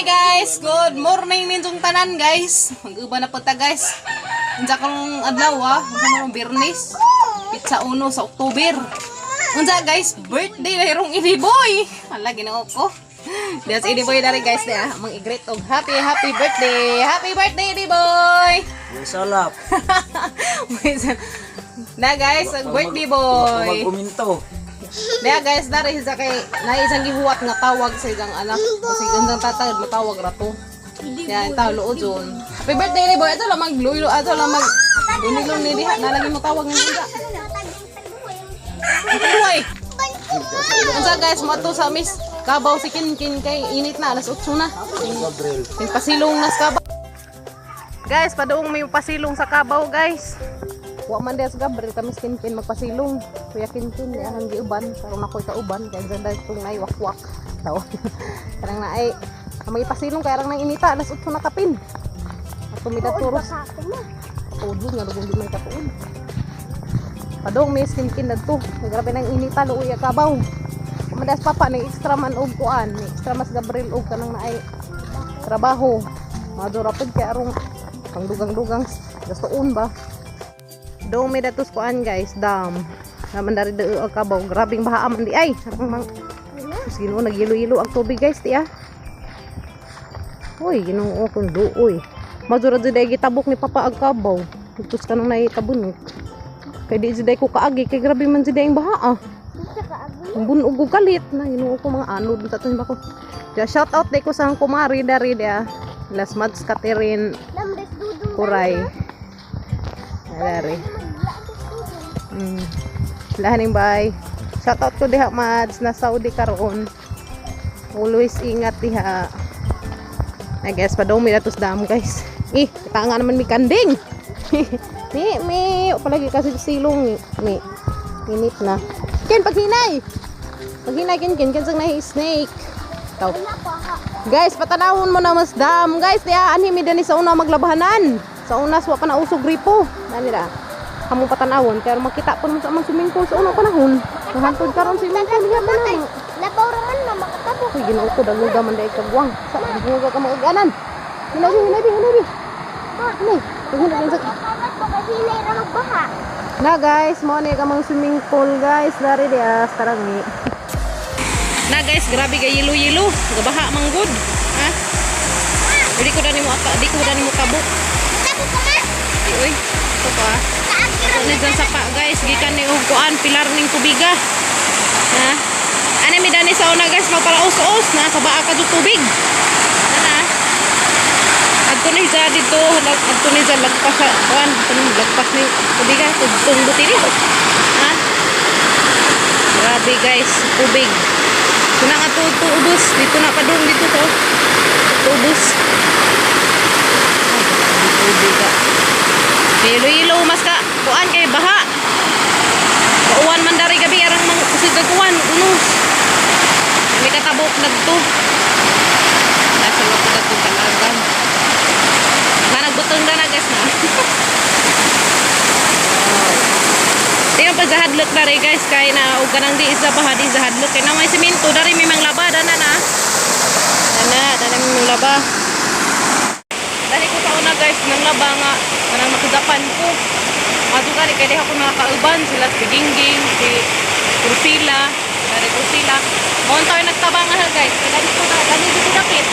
Hi guys! Good morning ninyong tanan, guys. Mag-uban na po ta, guys. Unsa karong adlaw ah? Unsa man, Biyernes? Petsa 1 sa Oktober. Unsa guys, birthday na hirong Idi Boy. Hala, Ginoo ko. Diyan si Idi Boy dari guys diya. Mang i-greet og happy happy birthday. Happy birthday, Idi Boy. May salap. Na guys, ang birthday boy. Mag-uminto. Diya guys, dari sa kay na isang gihuwat nga tawag sa isang anak. Kasi gandang tatag matawag ra to. Yan, tao luod yun. Happy birthday ni boy. Ato lang magluylo, ato lang mag lunilon ni diha. Nalagi mo tawag ng unsa. Uy. Unsa guys, mo ato sa Miss Kabaw si Kinkin kay init na, alas 8 na. Gabriel. May pasilong na sa kabaw. Guys, paduong may pasilong sa kabaw, guys. Wa man diha sa Gabriel kami si Kinkin magpasilong. Kuya Kinkin, di ang giuban. Karon ako'y kauban kay dyan dahil itong nay wakwak. Taw. Karang na ay ang magipasilong kay arang nang inita, alas 8 na kapin. Ato mi daturos. Tuod nga dugong di man katuod. Padong may Kinkin dadto. Grabe nang inita, luoy ang kabaw. Kumadas papa ni extra man og kuan, ni extra mas Gabriel og kanang naay trabaho. Madura pud kay arong pangdugang-dugang gastoon ba. Dong may datos kuan guys, dam. Naman dari do ang kabaw, grabing baha man di ay. Sarang mang Diyos, Ginoo, nagyilo-ilo ang tubig guys, di ah. Uy, Ginoo kung duoy. Madura jud ay gitabok ni papa ang kabaw. Tus kanang naitabunok. Kay di jud ay ko kaagi kay grabe man jud ay ang baha ah. Ang bunog og kalit na, Ginoo ko, mga anod sa tuwing bako. Dia shout out day ko sa kumari dari dia. Las Mads Catherine Kuray. Dari. Lahaning bye. Shout out ko diha Mads na Saudi karon. Always ingat diha. I guess padumi na tos dam guys. Eh, kita nga naman may kanding. Mi, mi, palagi kasi silong mi. Init na. Ken paghinay. Paghinay ken ken ken sang nahi snake. Taw. Guys, patanawon mo na mas dam. Guys, diya anhi mi dani sa una maglabahanan. Sa una wa pa na usog gripo. Nani ra. Kamo patanawon pero makita po naman sa amang swimming pool sa unang panahon. Nahantod karon swimming pool diha pa na. Labaw raman na makatabok. Uy, Ginoo ko, daguga man dahil kagwang. Sa daguga ka maugaanan. Hinabi, hinabi, hinabi. Hinay, hinay, hinay. Kamat ko kasi hinay ra magbaha. Na guys, mo ni kamang swimming pool guys, dari diya tarangi. Na guys, grabe kay yelo-yelo, gabaha man gud. Ha? Di ko dani mo ata, di ko dani mo tabok. Tabok ka ma? Di oy. Ito pa. Kaagi ra. Ano dyan sa pa guys, gikan ni og kuan pilar ning tubiga. Ha? Ano mi dani sa una guys, magparaos-os na sa baa ka tubig. Na. Adto ni sa dito, adto ni sa lagpas sa kuan, adto ni lagpas ni tubiga, tugtong buti ni. Ha? Grabe guys, tubig. Kuna nga to ubos, dito na padung dito to. Ubos. Ay, grabe tubig ah. Hilo-hilo mas ka kuan kay baha. Kauwan man dari gabi arang mang usig ka kuan unos. May katabok nagto. Nasa loob ko talaga. Na nagbutong na guys na. Tingnan pa sa hadlok dari guys kay na og kanang di isa baha di sa hadlok kay na may semento dari may manglaba dana na. Dana, dana may manglaba. Dali ko sa una guys nang laba nga kanang makidapan ko. Adto gani kay diha ko mga kauban sila si Gingging, si Priscilla, dari Priscilla. Mo tayo nagtabangan ha guys. Kay dani ko na dani ko dapit.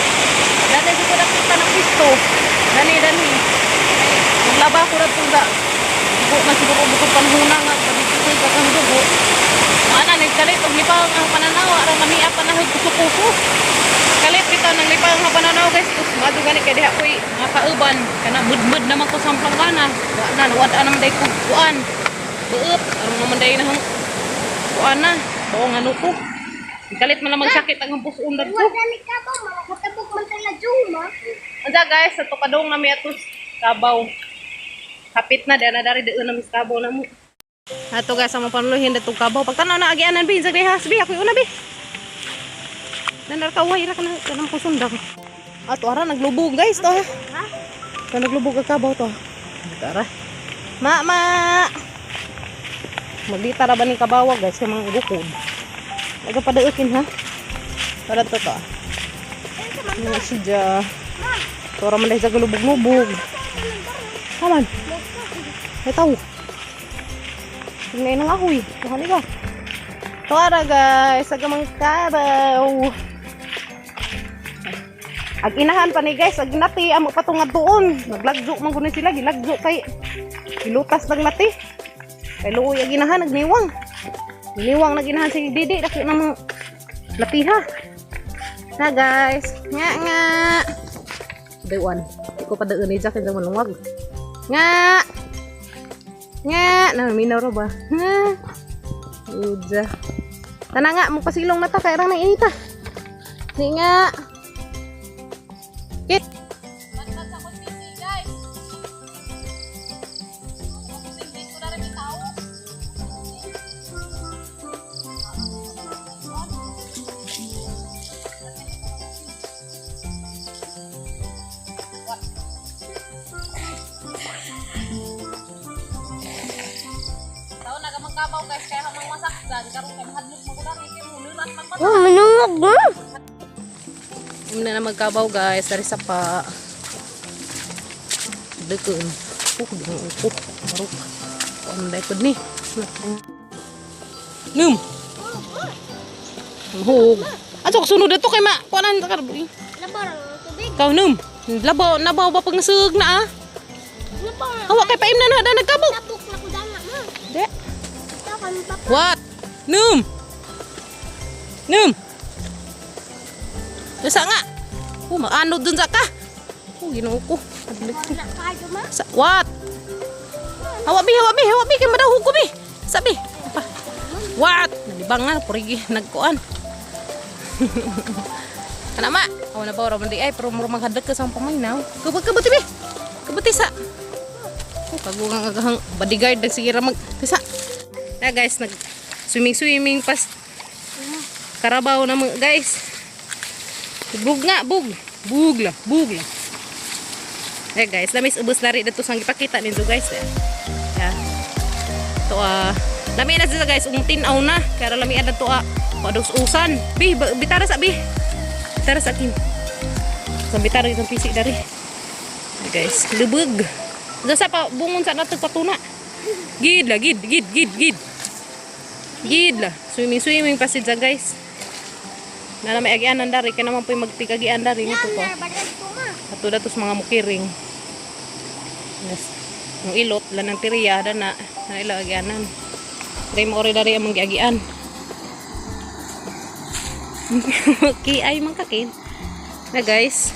Dani ko dapit ta ng pisto. Dani dani. Ay, maglaba ko ra tong da. Dugo na siguro bukod panhuna nga dito ko kakang dugo. Ana nagkalit og lipaw ang pananaw aron mamiya panahon kuso-kuso. Kalit bitaw nang lipaw ang pananaw guys. Tus mado gani kay diha koy mga kauban kana mudmud naman ko sa planggana. Wa na wad naman day ko kuan. Buot aron naman day na kuan na. Buong ano ko. Kalit man lang magsakit ang puson ko. Wa dali ka ba makatabok man tala juma. Unsa guys, sa tukadong na may atos kabaw. Kapit na dana dari doon na mis kabaw na mo. Ato guys, ang mga panuluhin datong kabaw. Pagtanaw na agianan bi, sa diha, sabi ako una bi. Nanar ka way ra kana kanang kusundang. Ato ara naglubog guys to. Ha? Ka naglubog ang kabaw to. Tara. Ma ma. Maglita ra ba ning kabawa guys kay mga bukod. Nagapadaokin ha. Para to to. Ay, sa Ano siya? Tora man dahil sa lubog-lubog. Aman. Ay tao. Tingnan ng ahoy. Kuha ni ba? Tuara, guys, agamang karaw. Ag inahan pa ni, guys, ag nati amo pa tungad doon. Naglagjo man kuno sila, gilagjo kay gilutas lang nati. Kay luoy ag inahan nagniwang. Niwang nag inahan si Didi dako namang latiha. Na, guys, nga nga. Dewan. Di ko pa daan ni Jack kay malungwag. Nga. Nga, naminaw ra ba? Ha. Uja. Tana nga, magpasilong na ta kay rang nang inita. Di nga. Kit. Tao na gamang kabaw, guys, kaya hamang masaktan karon kay mahadlok mo ko kay mulurat man pa. Oh, manungog mo. Im na na magkabaw, guys, dari sa pa. Dukun. Ginoo ko. Maruk. Kuan dai kod ni. Num. Hug. Ato sunod dito kay ma. Kuanan ta karbo. Labaw ang tubig. Kaw num. Labaw nabaw ba pag nasug na ah. Labaw ang Hawa kay paim na na da nagkabok. tabok na kudana ma. De. Ito kami papa. What? Num. Num. Dasa nga. Oh, maanod dun sa ka. Oh, Ginoo ko. Adlik. Wala kayo ma. Sa what? Hawa bi, hawa bi, hawa bi kay madawhog ko bi. Sabi. Pa. What? Nalibang nga purigi nagkuan. Kana ma. Aw na ba ra man di ay pero mura maghadlok ka sa pamaynaw. Kabot kabot bi. Kabuti sa. Oh, kagugang agahang bodyguard nagsige ra mag tisa. Na, guys, nag swimming swimming pas karabaw na mga guys. Bug nga, bug. Bug lah, bug lah. Eh guys, lamis ubos na rin dito sa gipakita ninyo, guys. Eh. Yeah. Ito ah, lami na sila, guys, ung tinaw na. Kaya lami na to ah, pados usan. Bi, bitara sa bi. Bitara sa akin. Sa bitara itong pisi dari. Eh, guys, lubog. Sa pa bungon sa nato patuna. Gid lah, gid, gid, gid, gid. Gid lah. Swimming, swimming pa siya, guys. Na na may agianan dari kaya naman po yung magtigagian dari nito po. Na badag ko ma. Ato datos mga mukiring. Yes. Ang ilot lan ang tiriya da na na ila agianan. Dai mo ori dari among giagian. Ki ay man kakin. Na, guys.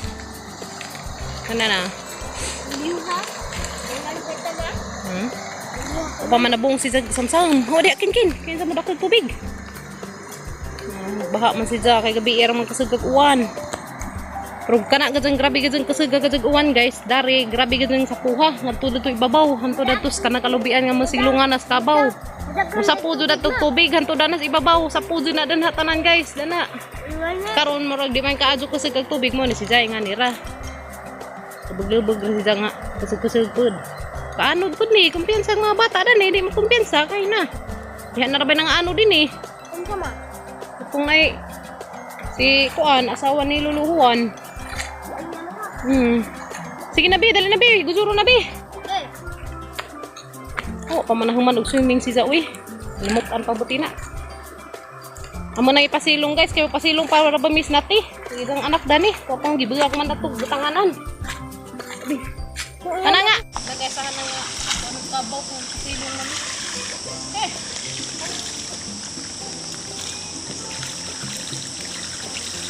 Kana na. Liha. Ang beta na. Upa man nabong si Zag Samsam. Ho di kin kin. Kin sa mo dakol tubig. Baha man si Zag kay gabi era man kasugag uwan. Pero kana gud grabe gud kasugag gud uwan, guys. Dari grabe gud sa puha ngadto dito ibabaw, hanto dadto sa kanang kalubian nga mo silungan nas kabaw. Usa po jud adto tubig hanto danas ibabaw, sa po jud na dan hatanan, guys, dana. Karon murag di man kaadyo kusog tubig mo ni si Jai nga nira. Lubog-lubog ra si Jai nga kusog-kusog pud. Paano pud ni kumpiyansa ang mga bata dan eh, di mo kumpiyansa kay na. Diha na ra ba nang ano din eh. Unsa ma? Kung ay si Kuan, asawa ni Luluhuan. Sige na bi, dali na bi, gusuro na bi. Eh, Oh, pamanahuman og swimming si Zoe. Limot ang pabuti na. Amo na ipasilong, guys, kay pasilong para ra ba miss nati. Idang anak dani, kopong gibugak man ato butanganan. Abi. Ana nga. Nagaysahan na nga. Ano kabaw kung pasilong na ni. Eh.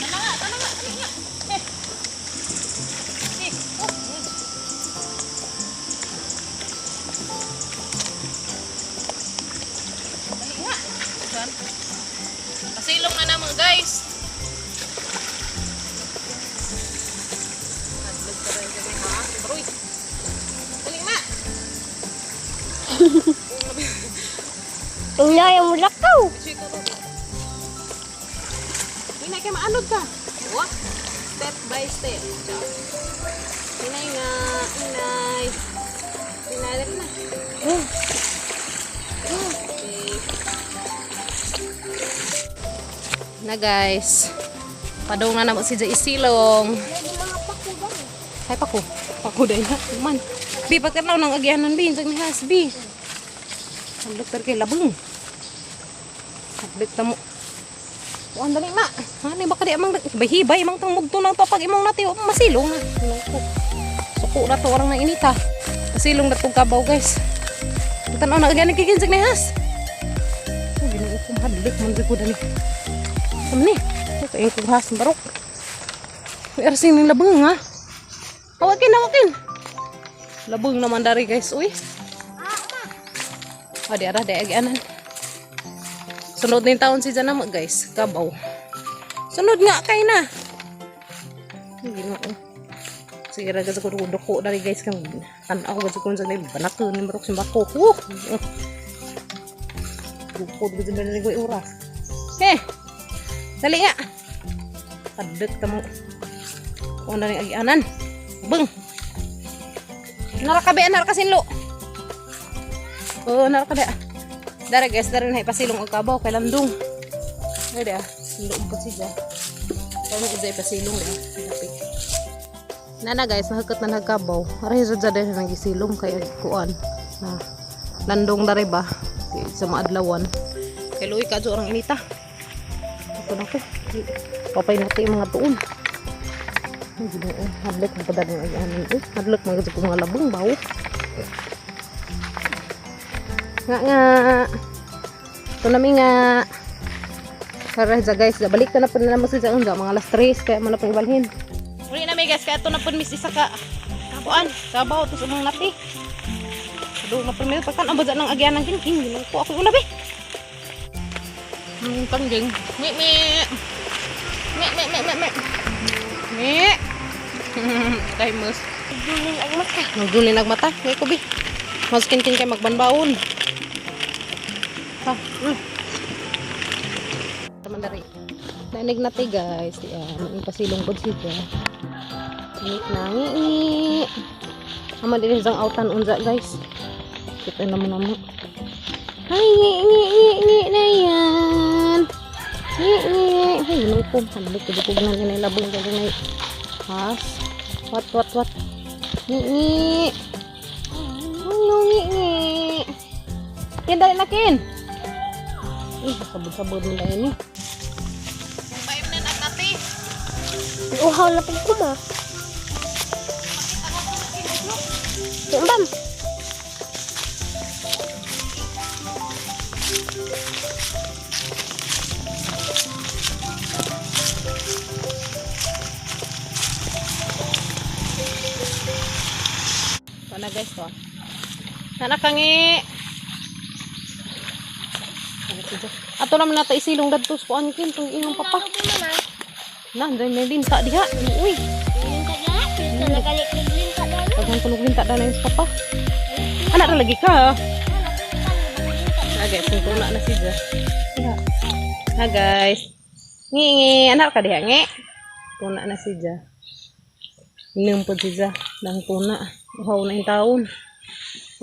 Ana nga, ana nga, ana nga. Eh. Eh. Oh. Dali nga. Diyan. Pasilong na naman, guys. Hadlog ka rin kami ha. Baroy. Dali ma. Wala yung lakaw. Check ka ba? Hinay kay maanod ka. Wa. Step by step. Ciao. Hinay nga. Hinay. Hinay dali na. Okay. Na, guys. Padung na namo si Jay isilong. May mga pako ba? Ay, pako. Pako dahil na. Man. Bi, pagkatlaw ng agyanan, bi. Intag ni has, bi. Ang doktor kay labong. Sabit na mo. Kuan dali ma. Ano baka di amang hibay amang tang mugto nang to pag imong nati masilong na. Naku. Suko na to orang nang inita. Masilong na tong kabaw, guys. Tanaw na agyanan kay kinsag ni has. Oh, Ginoo ko, mahadlok man jud ko dali. Amni. Kay ko has barok. May arsing ning labong ha. Hawakin, hawakin. Labong naman dari, guys. Uy. O, di ara, di agianan. Sunod na yung taon si Janama, guys. Kabaw. Sunod nga, kay na. Ay, Ginoo. Sige, raga sa kuduko dari, guys. Kang tanaw ko sa kung sa banak ni marok simbako. Woo! Dukod ko sa dali ko oras. Eh! Dali nga! Kadot ka mo. Kung na rin agianan. Bang! Narakabi, narakasinlo. Oo, narakabi. Dara, guys, dara na ipasilong og kabaw kay landong. Ay da, landong po siya. Kaya mo uday ipasilong da. Dapit. Nana, guys, nahagkat na nagkabaw. Aray sa dyan nang gisilong kay kuan. Na landong dare ba? Kay sa maadlawan. Kay luoy ka orang inita. Ito na ko. Papay natin yung mga tuon. Ay, Ginoo, hadlok mo pa dali ang agianan. Eh, hadlok mga ko mga labong bawo. Nga nga. Ito nami nga. Tara sa guys, balik na na po na naman sa unsa mga alas 3 kaya mo na pang ibalhin. Uli na mi, guys, kaya ito na po miss isa ka. Kuan, kabaw to sa mga nati. Doon na po mi pagkan ang baza ng agyanan kin kin Ginoo ko ako una be. Kanggeng. Mi mi. Mi mi mi mi mi. Mi. Kay mus. Duling ang mata. Nagdulin ang mata. Ngay ko bi. Mas kin kay magbanbaon. Ha. Taman dari. Nainig na ti, guys. Yan. May pasilong pod siya. Init na ngi. Ama dili sang autan unza, guys. Kita na mo na mo. Ay, ngi ngi ngi ngi na yan. Ngi ngi. Ay, ginoo ko. Hadlok ko ko na ganay labong ganay. Has. What what what. Ngi ngi. Hello, ngi ngi. Kin, dali na, kin. Uy, sabod-sabod mo na ini. Paim na nagkati. Uhaw na po ko ma. Bam. Ito na, guys, to. Sana kangi. Ato naman nata isilong dadto sa kuan kin tong imong papa. Na, dai may linta diha. Uy, paghan kunog linta na yung papa. Anak ra lagi ka. Na guys, kung tuna na siya. Diha. Na, guys. Ngi ngi, anak ka diha ngi. Tuna na siya. Inom po siya ng tuna. Uhaw na yung taon.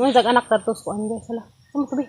Mga jag anak tatos kuan, guys. Hala. Kamu tabi.